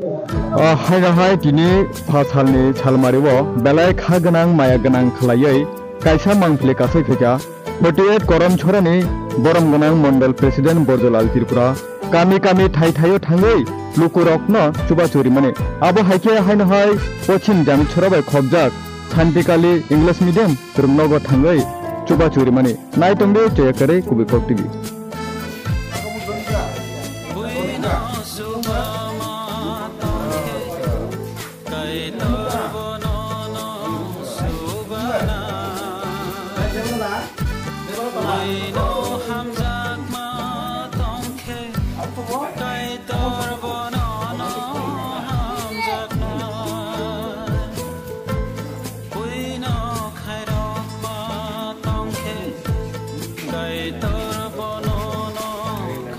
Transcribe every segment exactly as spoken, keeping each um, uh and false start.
O haino hai tini pha salni salmario belai kha gwnang maya gwnang khlaiwi kaisa mangpili kasai phaikha. Forty eight Korom Chorani borom gwnang Mondol President Borjolal Tripura kami kami thai thaio thangwi lukurokno chubachu rimani. Abo hai khe haino hai Pochim Jamishora bai khobjak Santikali English Medium rwngnogo thangwi chubachu rimani. Nai tongdi Choyakarwi Kubui Kok T V. Buino khairokma tongkhe, Kaitor bonono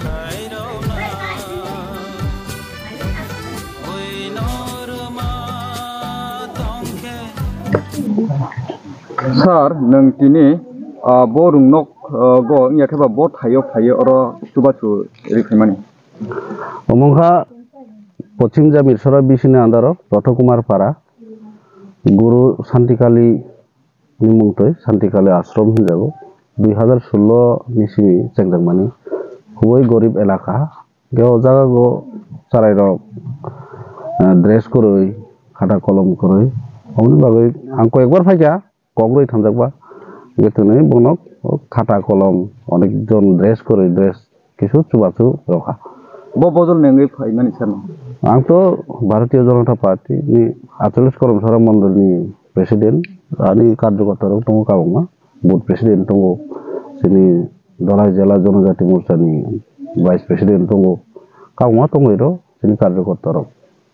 khairokna. Buino rwma tongkhe. Sir, nwng tini, ah, bo rwngnok, ah, go wngya khe ba bo thaio phaiwi oro chubachu riphaimani? Omo wngkha Pochim Jamishora bisini andaro Rothokumar Para, Guru Santikali ni mungtwi Santikali Ashram hinjago. Dui hazar sullo ni simi chengjakmani. Hubai gorib elaka. Hwnkhe o jaga go chwrairok, eh, dress kwrwi, khata kolom kwrwi. Oboni bagwi ang koyekbar phaikha. Kok rwi thangjak ba. Hwnkhe tini bono khata kolom onek jon dress kwrwi dress kisu chubachu rokha. Bo bojol ni wngwi phaimani sano? Ang to Bharatiya Janata Party ni Atchallis Korom Sora Mondol ni president, ani karjokorta rok tongo kwbangma, booth president tongo, chini Dhalai Jela Jonojati Morcha ni vice president tongo, kwbangma tongwi rw chini karjokorta rok.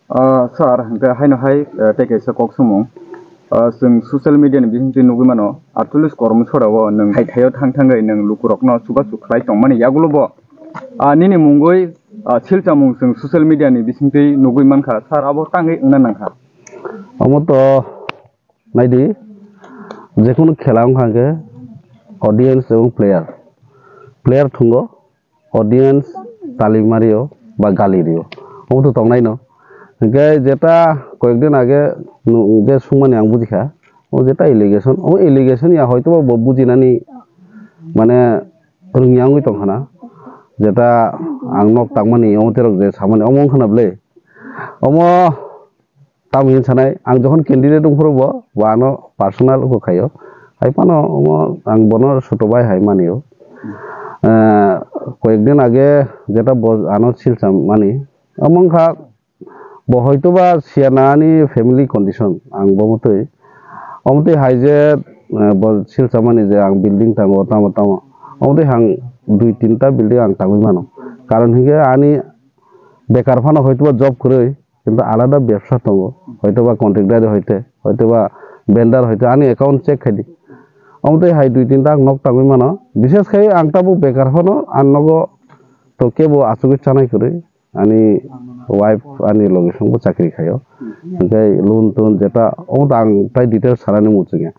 Ah, sir, hwnkhe haino hai, eh, tei kaisa kok samung. Ah, chwng social media ni bisingtwi nugwi mano, Atchallis Korom Sora o nwng hai thaio thang thangwi nwng lukurokno chubachu khlai tongmani yagulo bo, ah, nini mungwi, ah, silchamung chwng social media ni bisingtwi nugwi mankha, sir, abo tangwi wngna nangkha. Omo to Naidi, jekunu khela wngkha hwnkhe audience ebong player. Player thungo, audience tali mario ba gali rio. Omo to tongnaino. Hwnkhe jeta koyekdin age nu-, je sungmani ang bujikha. O jeta allegation, o allegation ya hoito ba bo bujinani mane rwngya wngwi tongkhana. Jeta ang nok tangmani, omo terok je samani, omo wngkhana ble. Omo Tamo hin sanai, ang jokhon candidate wngphuru bo, bo ano personal wngkha khaio. Hai phano omo ang bono suto bai hai manio. Eh, koyekdin age jeta bo ano silsa mani, omo wngkha bo hoito ba siya na ani family condition, ang bo motoi. Omotoi hai je, eh, bo silsa mani je ang building tango, tamo tamo. Omotoi ang dui tinta building ang tangwi mano. Karon hinkhe ani bekar phano hoito ba job kwrwi, kintu alada bebsa tongo, hoito ba contractor hoite, hoito ba vendor hoite, ani account check khaidi. Omo tei hai dui tinta ang nok tangwi mano. Bishes khai ang tabuk bekar phano, ang nogo to kebo achugwi chanai kwrwi. Ani wife ani loge songbo chakri khaio. Hwnkhe loan ton jeta, omo to ang tai details sanani muchungya.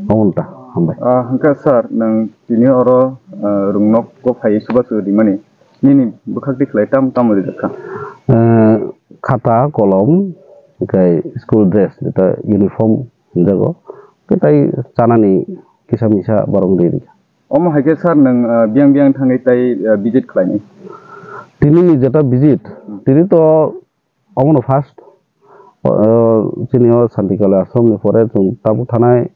Omo ta, hambai. Ah, hwnkhe sir, nwng tini oro, ah, rwngnok o phaiwi chubachu rimani. Nini bwkhak twi khlai tam tamo rijak kha? Eh, khata, kolom, tei school dress, jeta uniform hinjago. Tei tai chanani kisa misa borok rwi rikha. Omo hai khe sir nwng, eh, biyang biyang thangwi tai, eh, visit khlainai? Tini ni jeta visit, tini to omono first, eh, chini o Santikali Ashram ni pore chwng tabuk thanai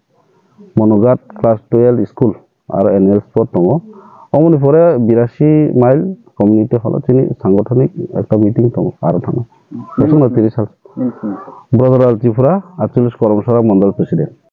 Monoghat class twelve school. Aro annual sport tongo. Omoni pore birasi mile community hall o chini sangothanic ekta meeting tongo, aro thangna. Bosongno tiri sal. Nini sini sir. Brother Lal Tripura, Atchallis Korom Sora Mondol President.